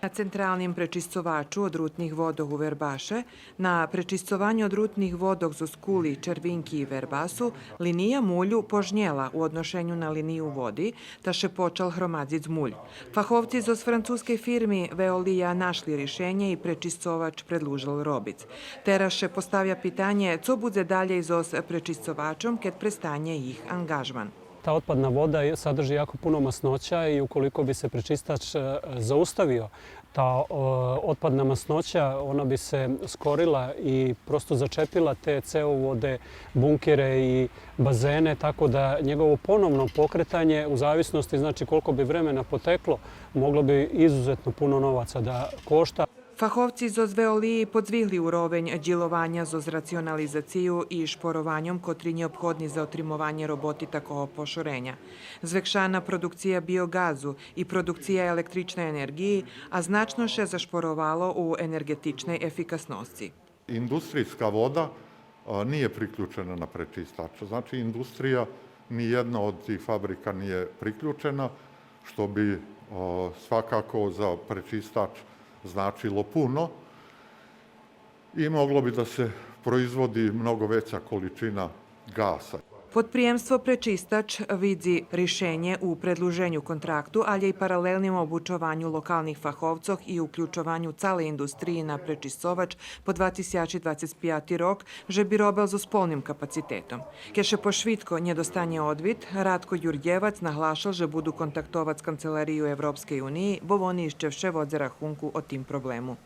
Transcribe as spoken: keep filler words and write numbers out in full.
На централним пречисцовачу одрутних водох у Вербаше, на пречисцованю одрутних водох зоз Кули, Червинки и Вербасу, линия мулю пожнєла у одношеню на линию води, та ше почал громадзиц муль. Фаховци зоз французкей фирми Веолия нашли ришенє и пречисцовач предлужел робиц. Тераз ше поставя питанє цо будзе далєй зоз пречисцовачом кед престанє їх анґажман. Ta otpadna voda je- sadrži jako puno masnoća i ukoliko bi se prečistač, e, zaustavio, ta, o, otpadna masnoća, ona bi se skorila i prosto začepila te cevovode, bunkere i bazene, tako da njegovo ponovno pokretanje, u zavisnosti, znači, koliko bi vremena poteklo, moglo bi izuzetno puno novaca da košta. Фаховци зоз Веолиї подзвигли уровень дїлованя зоз рационализацию и шпорованьом котри нєобходни за отримованє роботи такого пошореня. Звекшана продукция биоґазу и продукция електричней енерґиї, а значно ше зашпоровало у енерґетичней ефикасносци. Industrijska voda, a, nije priključena na prečistač. Znači, industrija, ni jedna od tih fabrika nije priključena, što bi, a, svakako za prečistač značilo puno i moglo bi da se proizvodi mnogo veća količina gasa. Подприємство Пречистач видзи ришенє у предлуженю контракту, алє и паралелним обучованю локалних фаховцох и уключованю цалей индустриї на пречисцовач по два тисячи двацец пяти рок, же би робел зоз полним капацитетом. Кед ше по швидко нє достанє одвит, Радко Дюрдєвац наглашел же буду контактовац Канцеларию Европскей униї, бо вони ище вше водзе рахунку о тим проблему.